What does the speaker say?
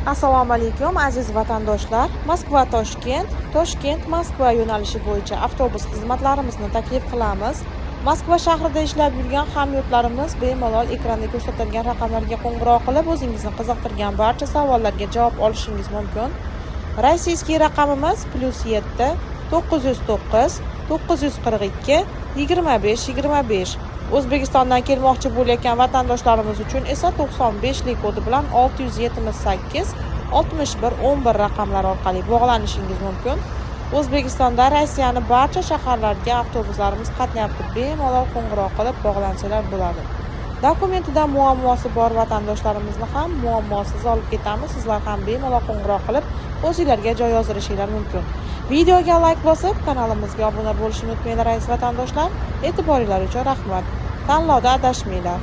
Assalomu alaykum, aziz vatandoshlar. Moskva Toshkent, Toshkent Moskva yo'nalishi bo'yicha avtobus xizmatlarimizni taklif qilamiz. Moskva shahrida ishlab yurgan hamyurtlarimiz bemalol ekranda ko'rsatilgan raqamlarga qo'ng'iroq qilib, o'zingizni qiziqtirgan barcha savollarga javob olishingiz mumkin. Российский raqamimiz +7 909 942 25 25. O'zbekistondan kelmoqchi bo'layotgan vatandoshlarimiz uchun esa 95lik kodi bilan 678 61 11 raqamlari orqali bog'lanishingiz mumkin. O'zbekistonda Rossiyani barcha shaharlariga avtobuslarimiz qatnayapti. Bemalol qo'ng'iroq qilib bog'lansalar bo'ladi. Dokumentida muammosi bor vatandoshlarimizni ham muammosiz olib ketamiz. Sizlar ham bemalol qo'ng'iroq qilib, o'zinglarga joy yozdirishinglar mumkin. Videoga layk bosib, kanalimizga obuna bo'lishni unutmanglar, aziz vatandoshlar. E'tiboringlar uchun rahmat. Tanlovda adashmanglar.